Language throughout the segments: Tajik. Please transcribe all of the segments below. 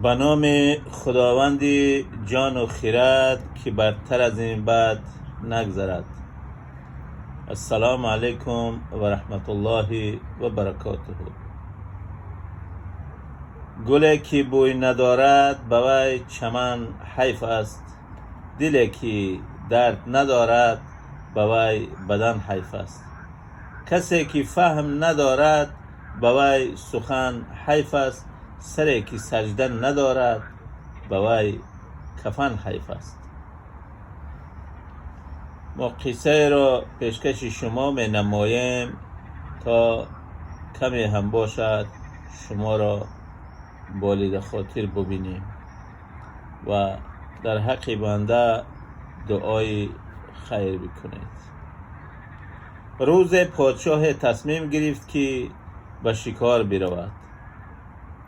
Ба номи Худованди ҷону хирад, ки бартар аз ин бад нагзарад. Ассалому алайкум ва раҳматуллоҳи ва баракотуҳу. Гуле ки бӯй надорад, ба вай чаман ҳайф аст, диле ки дард надорад, ба вай бадан ҳайф аст, касе ки фаҳм надорад, ба вай сухан ҳайф аст, саре ки саҷда надорад, ба вай кафан ҳайф аст. Мо қиссаеро пешкаши шумо менамоем, то каме ҳам бошад шуморо болида хотир бубинем ва дар ҳаққи банда дуои хайр бикунед. Рӯзе подшоҳе тасмим гирифт, ки ба шикор биравад.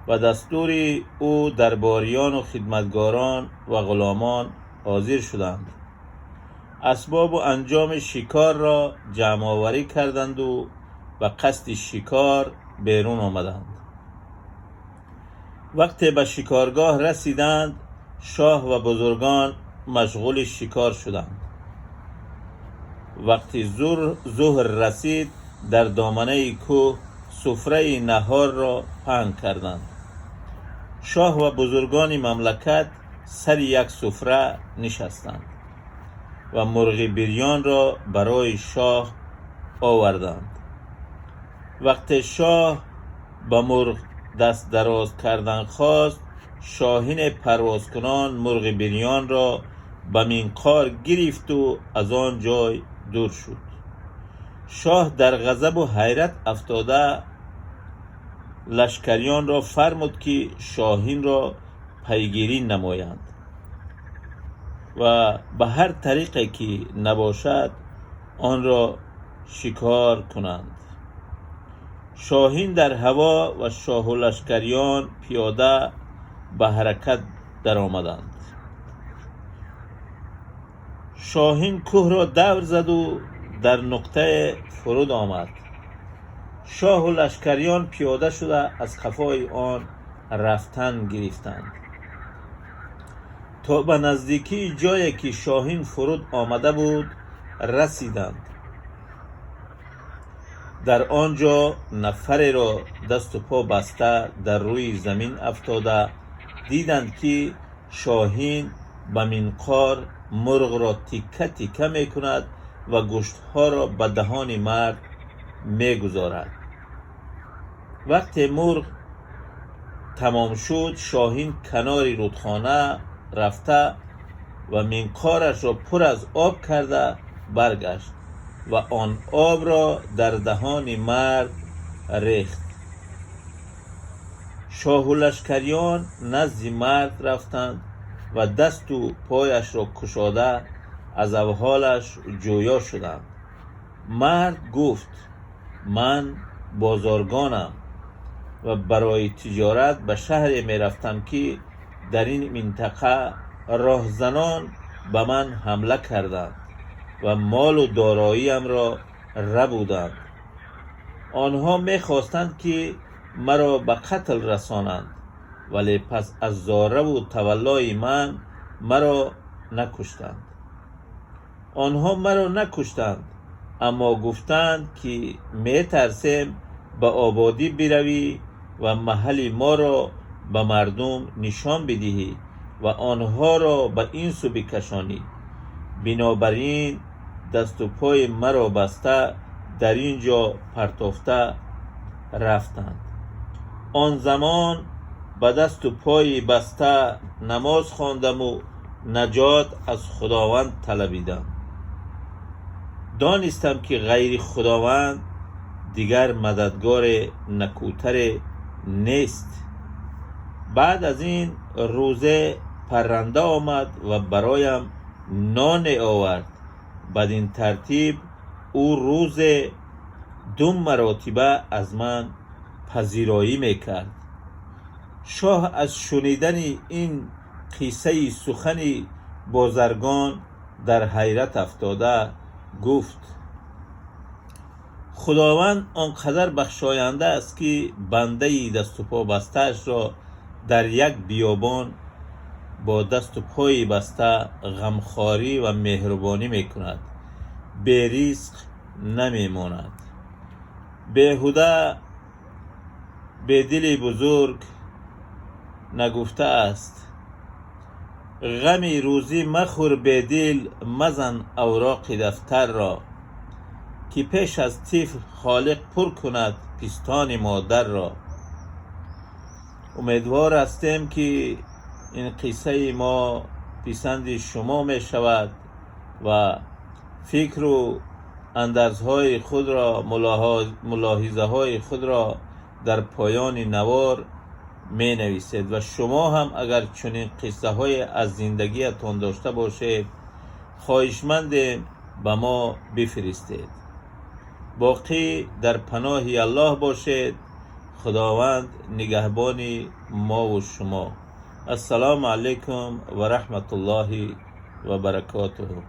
Ба дастури ӯ дарбориёну хидматгорон ва ғуломон ҳозир шуданд, асбобу анҷоми шикорро ҷамъоварӣ карданду ба қасди шикор берун омаданд. Вақте ба шикоргоҳ расиданд, шоҳ ва бузургон машғули шикор шуданд. Вақти зуҳр расид, дар доманаи кӯҳ суфраи наҳорро паҳн карданд. Шоҳ ва бузургони мамлакат сари як суфра нишастанд ва мурғи бирёнро барои шоҳ оварданд. Вақте шоҳ ба мурғ даст дароз кардан хост, шоҳине парвозкунон мурғи бирёнро ба минқор гирифту аз он ҷой дур шуд. Шоҳ дар ғазабу ҳайрат афтода, лашкариёнро фармуд, ки шоҳинро пайгирӣ намоянд ва ба ҳар тариқе ки набошад онро шикор кунанд. Шоҳин дар ҳаво ва шоҳу лашкариён пиёда ба ҳаракат даромаданд. Шоҳин кӯҳро давр заду дар нуқтае фуруд омад. Шоҳу лашкариён пиёда шуда, аз қафои он рафтан гирифтанд, то ба наздикии ҷое ки шоҳин фуруд омада буд, расиданд. Дар он ҷо нафареро дасту по баста, дар рӯи замин афтода диданд, ки шоҳин ба минқор мурғро тикка тикка мекунад ва гӯштҳоро ба даҳони мард мегузорад. Вақте мурғ тамом шуд, шоҳин канори рӯдхона рафта ва минқорашро пур аз об карда баргашт ва он обро дар даҳони мард рехт. Шоҳу лашкариён назди мард рафтанд ва дасту пояшро кушода, аз аҳволаш ҷӯё шуданд. Мард гуфт: «Ман бозоргонам ва барои тиҷорат ба шаҳре мерафтам, ки дар ин минтақа роҳзанон ба ман ҳамла карданд ва молу дороиямро рабуданд. Онҳо мехостанд, ки маро ба қатл расонанд, вале пас аз зораву таваллои ман маро накуштанд. Онҳо маро накуштанд, аммо гуфтанд, ки метарсем ба ободӣ биравӣ ва маҳалли моро ба мардум нишон бидиҳӣ ва онҳоро ба ин сӯ бикашонӣ. Бинобар ин дасту пои маро баста, дар ин ҷо партофта рафтанд. Он замон ба дасту пои баста намоз хондаму наҷот аз Худованд талабидам. Донистам, ки ғайри Худованд дигар мададгоре накӯтаре нест. Баъд аз ин рӯзе парранда омад ва бароям ноне овард. Бадин тартиб ӯ рӯзе ду маротиба аз ман пазироӣ мекард». Шоҳ аз шунидани ин қиссаи сухани бозаргон дар ҳайрат афтода гуфт: «Худованд он қадар бахшоянда аст, ки бандаи дасту по бастаашро Дар як биёбон бо дасту пои баста ғамхорӣ ва меҳрубонӣ мекунад, беризқ намемонад. Беҳуда Бедили бузург нагуфтааст: «Ғами рӯзӣ махӯр, Бедил, мазан авроқи дафтарро, ки пеш аз тифл Холиқ пур кунад пистони модарро». Умедвор ҳастем, ки ин қиссаи мо писанди шумо мешавад ва фикру андарзҳои худро, мулоҳизаҳои худро дар поёни навор менависед ва шумо ҳам агар чунин қиссаҳое аз зиндагиятон дошта бошед, хоҳишмандем, ба мо бифиристед. Боқӣ дар паноҳи Аллоҳ бошед. Худованд нигаҳбони мову шумо. Ассалому алайкум ва раҳматуллоҳи ва баракотуҳу.